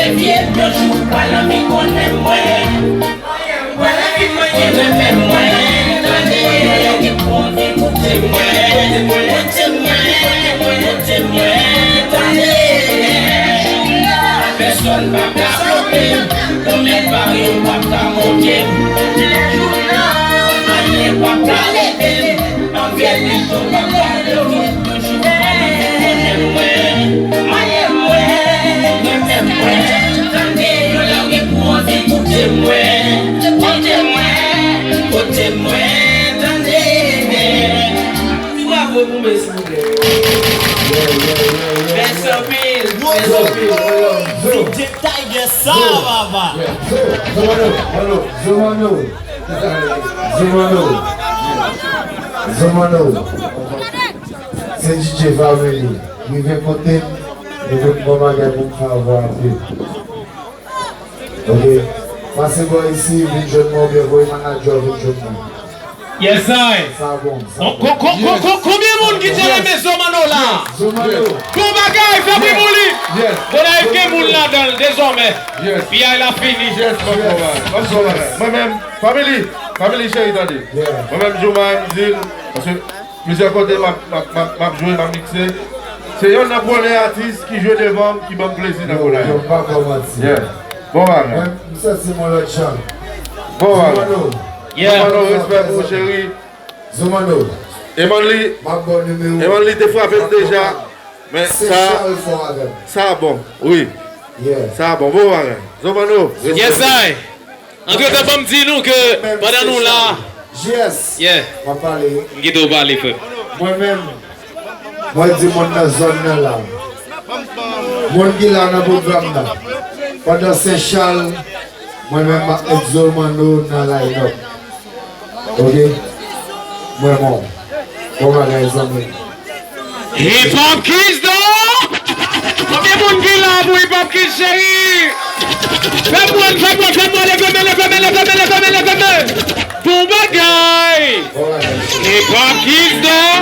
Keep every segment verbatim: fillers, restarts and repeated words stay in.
Vye blanch ou pa lanmi konnen mwen. Mwen renmen mwen, tande. Ki pou anvi koute mwen, koute mwen, koute mwen, tande. Pèsòn p ap ka bloke m, konbyen pari w p ap ka monte m. Anyen p ap ka leve m, anvye li tou p ap ka leve m. Bravo pou mesye. Mèsi anpil. Mèsi anpil. One love. Zo. D J Tiger sa, papa. Zo, Zo Mano, Mano, Zo Mano. Zo Mano. Zo Mano. Se D J Family. Rive kote m, nou vin bon bagay pou m fè avwa anpil. Ok. Pase bò isi, vin jwenn mwen, oubyen voye manadjè w vin jwenn mwen. Yes I. Sa bon, sa bon. Ko- ko- ko- ko- Konbyen moun ki te renmen Zo Mano la? Zo Mano. Bon bagay, fè bri pou li. Bon, la, gen moun ladan l dezòmè. P I la fini. Yes, bon travay. Bon travay. Mwen menm, Family, Family cheri, tande. Mwen menm, Jouma, m di l, paske plizyè kote m ap, m ap, m ap, m ap jwe, m ap mikse. Se yonn nan premye atis ki jwe devan m, ki ban m plezi nan Gonayiv. Yo, yo pa fè manti. Yeah. Bon bagay. Mwen, m santi m yon lòt jan. Bon bagay. Zo Mano. Yeah. Zo Mano, respè pou ou, cheri. Zo Mano. Emanli, m ap ba w nimewo. Emanli te frape l deja, men sa, Sechal fò avè m. Sa bon, wi. Yeah. Sa bon, bon bagay. Zo Mano, respè. Yes I. Antretan, ban m di nou ke pandan nou la, Yes. Yeah. M ap pale. M kite w pale, frè. Mwen menm, mwen di moun nan zòn nan la. Moun ki la nan pwogram nan. Pandan Sechal, mwen menm m ap met Zo Mano nan line-up. Ok? Mwen bon. Bon bagay, zanmi. Hip Hop Kids, non? Konbyen moun ki la pou Hip Hop Kids, cheri? Fè m wè, fè m wè, fè m wè, leve men, leve men, leve men, leve men, leve men. Bon bagay. Hip Hop Kids, non?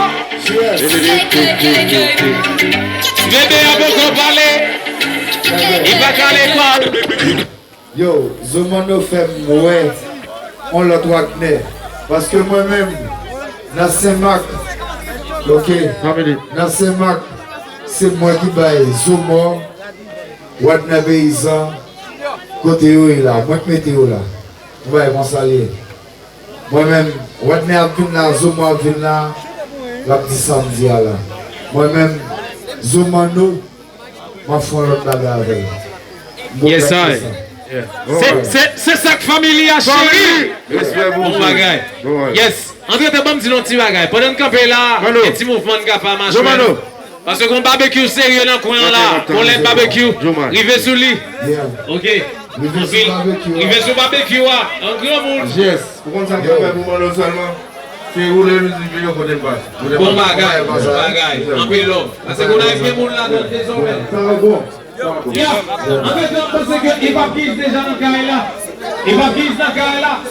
Bebe a poko pale. Li pa ka lekòl. Yo, Zo Mano fè m wè yon lòt Wadner. Paske mwen menm, nan Senmak, ok, nan Senmak, se mwen ki bay Zo Mò, Wadner Peyizan, kote yo ye la, mwen k mete yo la. Mwen bay konsa l ye. Mwen menm, Wadner ap vin la, Zo Mò ap vin la, l ap di sa m di a la. Mwen menm, Zo Mano, m ap fè yon lòt bagay avè l. Yes I. Se, se, se sa k Family a, cheri. Respè pou ou, cheri. Bon bagay. Bon bagay. Yes. Antretan, ban m di nou yon ti bagay. Pandan n kanpe la, gen ti mouvman n ka fè a machwè nou. Paske gon babekyou serye nan kwen an la. Gon lèt babekyou. Rive sou li. Ok. Anpil. Rive sou babekyou a. An granmoun. Yes. Ou konn sa k ap fè pou Manno sèlman? Se woule mizik li yo kote l pase. Bon bagay, bon bagay. Anpil love. Paske Gonayiv gen moun ladan l dezòmè. Sa bon. Ya. Antretan, m panse ke Hip Hop Kids deja nan kay la. Hip Hop Kids nan kay la.